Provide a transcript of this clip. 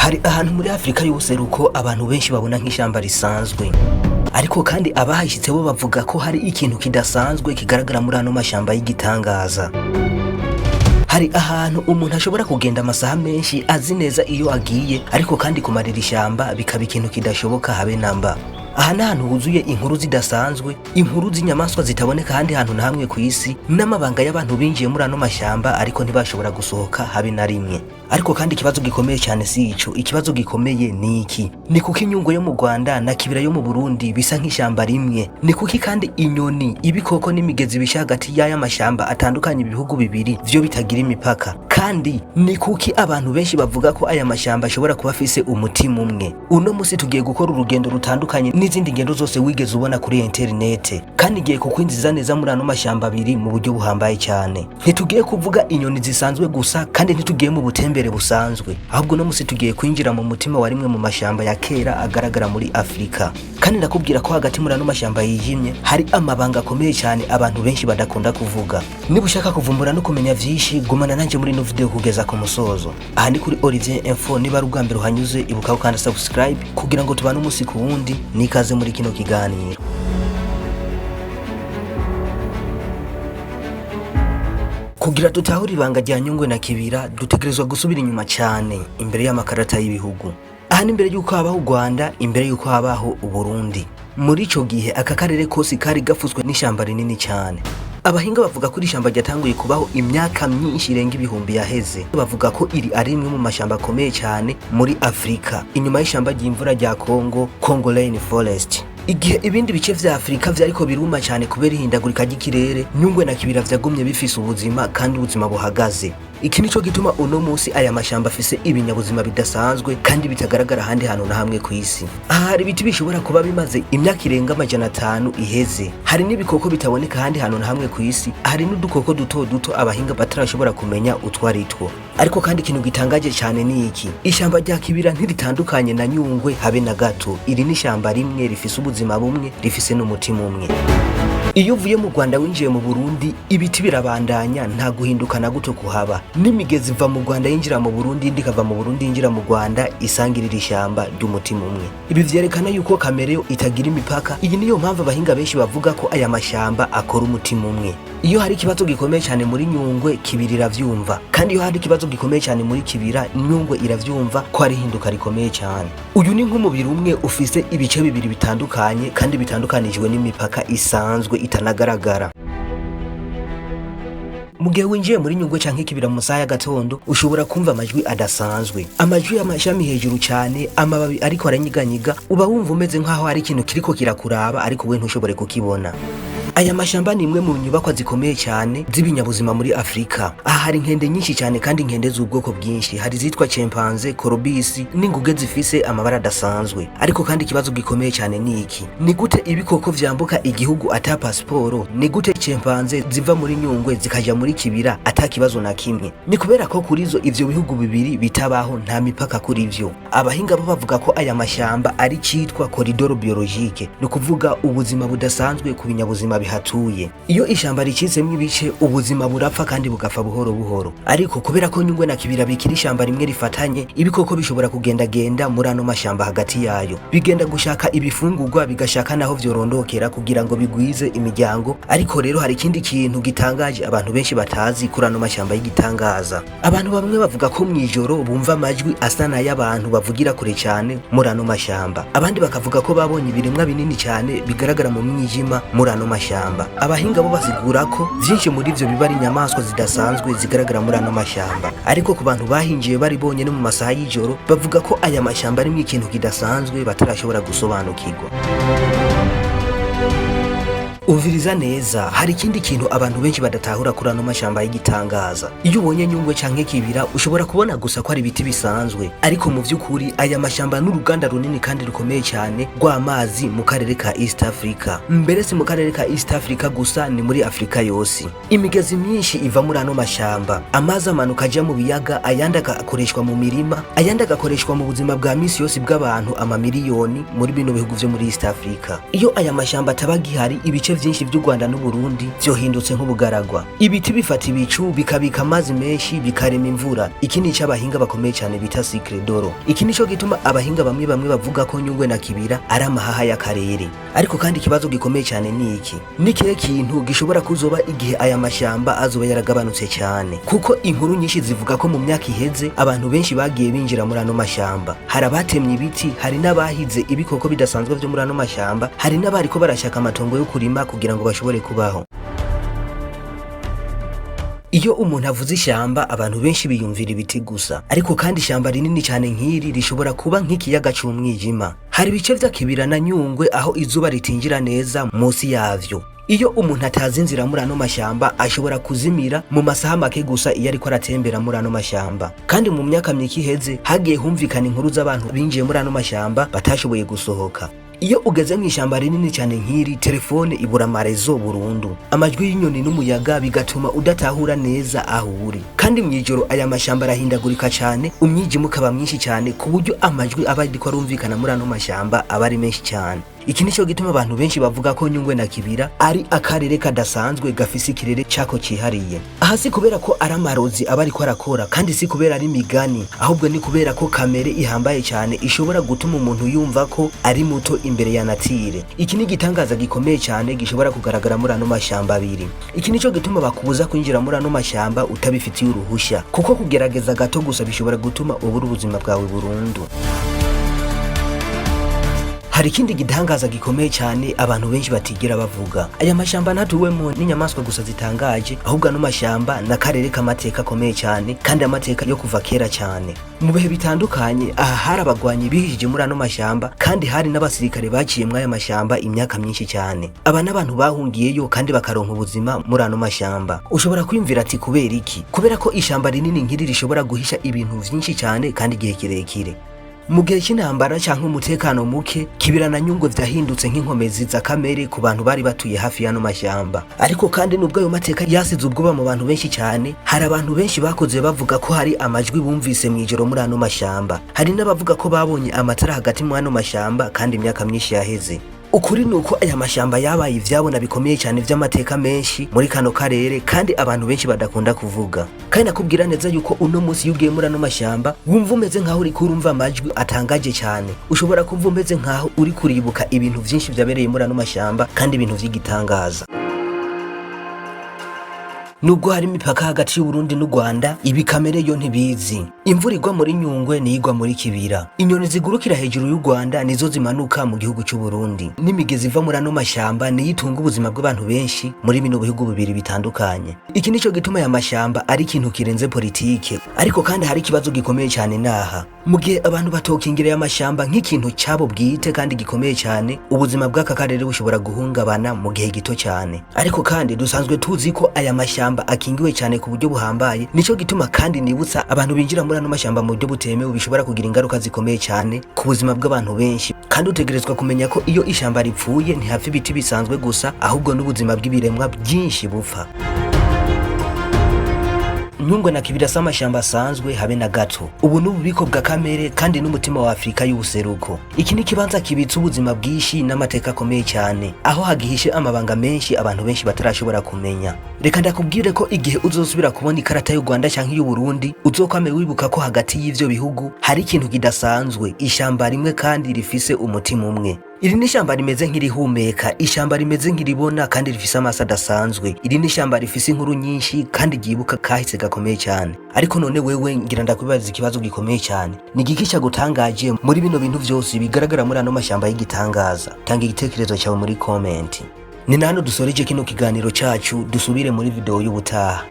Hari ahantu muri Afurika y'ubuseruko abantu benshi babona nk'ishyamba risanzwe, ariko kandi abahashyitse bo bavuga ko hari ikintu kidasanzwe kigaragara muri ano mashyamba y'igitangaza. Hari ahantu umuntu ashobora kugenda amasaha menshi azi neza iyo agiye, ariko kandi kumarira ishyamba bikaba ikintu kidashoboka habe namba. Aha ni ahantu huzuye inkuru zidasanzwe, inkuru z'inyamaswa zitaboneka ahandi hantu na hamwe ku isi, n'amabanga y'abantu binjiye muri ano mashyamba ariko ntibashobora gusohoka habe na rimwe. Ariko kandi ikibazo gikomeye cyane si ico. Ikibazo gikomeye ni iki: ni kuki Inyungwe yo mu Rwanda na Kibira yo mu Burundi bisa nk'ishyamba rimwe? Ni kuki kandi inyoni, ibikoko n'imigezi bisha hagati y'aya mashyamba atandukanye ibihugu bibiri vyo bitagira imipaka? Kandi ni kuki abantu benshi bavuga ko aya mashyamba ashobora kuba afise umutima umwe? Uno musi tugiye gukora urugendo rutandukanye n'izindi ngendo zose wigeze ubona kuri interinete, kandi ngiye kukwinjiza neza muri ano mashyamba abiri mu buryo buhambaye cyane. Ntitugiye kuvuga inyoni zisanzwe gusa, kandi ntitugiye mu butembere busanzwe, ahubwo uno musi tugiye kwinjira mu mutima wa rimwe mu mashyamba ya kera agaragara muri Afurika. Kandi ndakubwira ko hagati muri ano mashyamba yijimye hari amabanga akomeye cyane abantu benshi badakunda kuvuga. Niba ushaka kuvumbura no kumenya vyinshi, gumana nanje muri ino video kugeza ku musozo. Aha ni kuri Olivier Info. Niba ari ubwa mbere uhanyuze, ibuka gukanda subscribe kugira ngo tubane umunsi ku wundi. Nikaze muri kino kiganiro. Kugira dutahure ibanga rya Nyungwe na Kibira, dutegerezwa gusubira inyuma cyane imbere y'amakarata y'ibihugu. Aha ni imbere y'uko habaho u Rwanda, imbere y'uko habaho Uburundi. Muri ico gihe aka karere kose kari gafutswe n'ishyamba rinini cyane. Abahinga bavuga ko iri shyamba ryatanguye kubaho imyaka myinshi irenga ibihumbi yaheze. Bavuga ko iri ari rimwe mu mashyamba akomeye cyane muri Afurika, inyuma y'ishyamba ry'imvura rya Congo, Congo Rain Forest. Igihe ibindi bice vya Afurika vyariko biruma cyane kubera ihindagurika ry'ikirere, Nyungwe na Kibira vyagumye bifise ubuzima, kandi ubuzima buhagaze. Iki nico gituma uno musi aya mashamba afise ibinyabuzima bidasanzwe kandi bitagaragara ahandi hantu na hamwe ku isi. Aha hari ibiti bishobora kuba bimaze imyaka irenga 500 iheze, hari n'ibikoko bitaboneka ahandi hantu na hamwe ku isi, hari n'udukoko duto duto abahinga batarashobora kumenya utwo ari two. Ariko kandi ikintu gitangaje cyane ni iki: ishyamba rya Kibira ntiritandukanye na Nyungwe habe na gato. Iri ni ishyamba rimwe rifise ubuzima bumwe, rifise n'umutima umwe. Iyo uvuye mu Rwanda winjiye mu Burundi, ibiti birabandanya, nta guhinduka na guto kuhaba. N'imigezi iva mu Rwanda yinjira mu Burundi, indi ikava mu Burundi yinjira mu Rwanda, isangirira ishyamba ry'umutima umwe. Ibi vyerekana yuko kamere yo itagira imipaka. Iyi niyo mpamvu abahinga benshi bavuga ko aya mashyamba akora umutima umwe. Iyo hari ikibazo gikomeye cyane muri Nyungwe, Kibira iravyumva, kandi iyo hari ikibazo gikomeye cyane muri Kibira, Nyungwe iravyumva ko hari ihinduka rikomeye cyane. Uyu ni nk'umubiri umwe ufise ibice bibiri bitandukanye, kandi bitandukanijwe n'imipaka isanzwe itanagaragara. Mu gihe winjiye muri Nyungwe canke Kibira mu masaha y'agatondo, ushobora kumva amajwi adasanzwe, amajwi y'amashami hejuru cyane, amababi ariko aranyiganyiga. Uba wumva umeze nk'aho hari ikintu kiriko kirakuraba, ariko we ntushobore kukibona. Aya mashamba ni imwe mu nyubakwa zikomeye cyane z'ibinyabuzima muri Afurika. Aha hari inkende nyinshi cyane, kandi inkende z'ubwoko bwinshi. Hari izitwa chimpanzé, colobus n'inguge zifise amabara adasanzwe. Ariko kandi ikibazo gikomeye cyane ni iki: ni gute ibikoko vyambuka igihugu ata pasiporo? Ni gute chimpanzé ziva muri Nyungwe zikaja muri Kibira ata kibazo na kimwe? Ni kubera ko kuri zo ivyo bihugu bibiri bitabaho, nta mipaka kuri vyo. Abahinga bo bavuga ko aya mashamba ari citwa corridor biologique, ni ukuvuga ubuzima budasanzwe ku binyabuzima bihatuye. Iyo ishamba ricitsemwo ibice, ubuzima burapfa kandi bugapfa buhoro buhoro. Ariko kubera ko Nyungwe na Kibira bikiri ishamba rimwe rifatanye, ibikoko bishobora kugendagenda muri ano mashamba hagati yayo, bigenda gushaka ibifungurwa, bigashaka naho vyorondokera kugira ngo bigwize imiryango. Ariko rero hari ikindi kintu gitangaje abantu benshi batazi kuri ano mashamba y'igitangaza. Abantu bamwe bavuga ko mw'ijoro bumva amajwi asa n'ay'abantu bavugira kure cyane muri ano mashamba, abandi bakavuga ko babonye ibiremwa binini cyane bigaragara mu mwijima muri ano mashamba. Abahinga bo basigura ko vyinshi muri ivyo biba ari inyamaswa zidasanzwe zigaragara muri ano mashamba. Ariko ku bantu bahinjiye bari bonyene mu masaha y'ijoro, bavuga ko aya mashamba arimwo ikintu kidasanzwe batarashobora gusobanukirwa. Umviriza neza, hari ikindi kintu abantu benshi badatahura kuri ano mashamba y'igitangaza. Iyo ubonye Nyungwe canke Kibira, ushobora kubona gusa ko ari ibiti bisanzwe, ariko mu vy'ukuri aya mashamba n'uruganda runini kandi rukomeye cyane rw'amazi mu karere ka East Africa. Mbere si mu karere ka East Africa gusa, ni muri Afrika yose. Imigezi myinshi iva muri ano mashamba. Amazi amanuka aja mu biyaga, ayandi agakoreshwa mu mirima, ayandi agakoreshwa mu buzima bwa misi yose bw'abantu amamiliyoni muri bino bihugu vyo muri East Africa. Iyo aya mashamba ataba agihari, ibice vyinshi vy'u Rwanda n'Uburundi vyohindutse nk'ubugaragwa. Ibiti bifata ibicu, bikabika amazi menshi, bikarema imvura. Iki nico abahinga bakomeye cyane bita cycle de l'eau. Iki nico gituma abahinga bamwe bamwe bavuga ko Nyungwe na Kibira ari amahaha y'akarere. Ariko kandi ikibazo gikomeye cyane ni iki: ni kihe kintu gishobora kuzoba igihe aya mashamba azoba yaragabanutse cyane? Kuko inkuru nyinshi zivuga ko mu myaka iheze abantu benshi bagiye binjira muri ano mashamba. Hari abatemye ibiti, hari n'abahize ibikoko bidasanzwe vyo muri ano mashamba, hari n'abariko barashaka amatongo yo kurima kugira ngo bashobore kubaho. Iyo umuntu avuze ishyamba, abantu benshi biyumvira ibiti gusa. Ariko kandi ishyamba rinini cyane nk'iri rishobora kuba nk'ikiyaga c'umwijima. Hari ibice vy'Akibira na Nyungwe aho izuba ritinjira neza munsi yavyo. Iyo umuntu atazi inzira muri ano mashyamba, ashobora kuzimira mu masaha make gusa iyo ariko aratembera muri ano mashyamba. Kandi mu myaka mike iheze hagiye humvikana inkuru z'abantu binjiye muri ano mashyamba batashoboye gusohoka. Iyo ugeze mu ishyamba rinini cyane nk'iri, telefone ibura ama réseau burundu. Amajwi y'inyoni n'umuyaga bigatuma udatahura neza aho uri. Kandi mu ijoro aya mashyamba arahindagurika cyane, umwijima ukaba mwinshi cyane, ku buryo amajwi aba ariko arumvikana muri ano mashyamba aba ari menshi cyane. Iki nicyo gituma abantu benshi bavuga ko Nyungwe na Kibira ari akarere kadasanzwe, gafise ikirere cako cihariye. Aha si kubera ko ari amarozi aba ariko arakora, kandi si kubera ari imigani, ahubwo ni kubera ko kamere ihambaye cyane ishobora gutuma umuntu yumva ko ari muto imbere ya nature. Iki ni igitangaza gikomeye cyane gishobora kugaragara muri ano mashyamba abiri. Iki nico gituma bakubuza kwinjira muri ano mashyamba utabifitiye uruhushya, kuko kugerageza gato gusa bishobora gutuma ubura ubuzima bwawe burundu. Hari ikindi gitangaza gikomeye cyane abantu benshi batigera bavuga. Aya mashyamba ntatuwemo n'inyamaswa gusa zitangaje, ahubwo ano mashyamba n'akarere k'amateka akomeye cyane, kandi amateka yo kuva kera cyane. Mu bihe bitandukanye aha hari abagwanyi bihishije muri ano mashyamba, kandi hari n'abasirikare baciye muri aya mashyamba imyaka myinshi cyane. Aba n'abantu bahungiyeyo kandi bakaronka ubuzima muri ano mashyamba. Ushobora kwiyumvira ati: "Kubera iki?" Kubera ko ishyamba rinini nk'iri rishobora guhisha ibintu vyinshi cyane kandi igihe kirekire. Mu gihe cy'intambara cyangwa umutekano muke, Kibira na Nyungwe vyahindutse nk'inkomezi za kamere ku bantu bari batuye hafi y'ano mashyamba. Ariko kandi nubwo ayo mateka yasize ubwoba mu bantu benshi cyane, hari abantu benshi bakoze bavuga ko hari amajwi bumvise mu ijoro muri ano mashyamba. Hari n'abavuga ko babonye amatara hagati mu ano mashyamba kandi imyaka myinshi yaheze. Ukuri ni uko aya mashyamba yabaye ivyabona bikomeye cyane vy'amateka menshi muri kano karere, kandi abantu benshi badakunda kuvuga. Kandi nakubwira neza yuko uno munsi iyo ugiye muri ano mashyamba, wumva umeze nkaho uriko urumva amajwi atangaje cyane. Ushobora kumva umeze nkaho uri kuribuka ibintu vyinshi vyabereye muri ano mashyamba, kandi ibintu vy'igitangaza. Nubwo hari imipaka hagati y'Uburundi n'u Rwanda, ibi kamere yo ntibizi. Imvura igwa muri Nyungwe niyigwa muri Kibira. Inyoni zigurukira hejuru y'u Rwanda nizo zimanuka mu gihugu cy'u Burundi. N'imigezi iva muri ano mashyamba niyo itunga ubuzima bw'abantu benshi muri bino bihugu bibiri bitandukanye. Iki nico gituma aya mashyamba ari ikintu kirenze politike. Ariko kandi hari ikibazo gikomeye cyane naha: mu gihe abantu batokingira aya mashyamba nk'ikintu cyabo bwite kandi gikomeye cyane, ubuzima bw'aka karere bushobora guhungabana mu gihe gito cyane. Ariko kandi dusanzwe tuzi ko aya mashyamba akingiwe cyane ku buryo buhambaye. Nico gituma kandi nibutsa abantu binjira muri ano mashyamba mu buryo butemewe bishobora kugira ingaruka zikomeye cyane ku buzima bw'abantu benshi. Kandi utegerezwa kumenya ko iyo ishyamba ripfuye, ntihapfa ibiti bisanzwe gusa, ahubwo n'ubuzima bw'ibiremwa byinshi bupfa. Nyungwe na Kibira si amashyamba asanzwe habe na gato. Ubu ni ububiko bwa kamere kandi n'umutima wa Afurika y'ubuseruko. Iki ni ikibanza kibitse ubuzima bwinshi n'amateka akomeye cyane, aho hagihishe amabanga menshi abantu benshi batarashobora kumenya. Reka ndakubwire ko igihe uzosubira kubona ikarata y'u Rwanda canke y'u Burundi, uzokwame wibuka ko hagati y'ivyo bihugu hari ikintu kidasanzwe, ishyamba rimwe kandi rifise umutima umwe. Iri ni ishyamba rimeze nk'irihumeka, ishyamba rimeze nk'iribona kandi rifise amaso adasanzwe. Iri ni ishyamba rifise inkuru nyinshi kandi ryibuka kahise gakomeye cyane. Ariko none wewe, ngira ndakubaza ikibazo gikomeye cyane: ni igiki cyagutangaje muri bino bintu vyose bigaragara muri ano mashyamba y'igitangaza? Tanga igitekerezo cyawe muri comment. Ni na hano dusoreje kino kiganiro cyacu. Dusubire muri video y'ubutaha.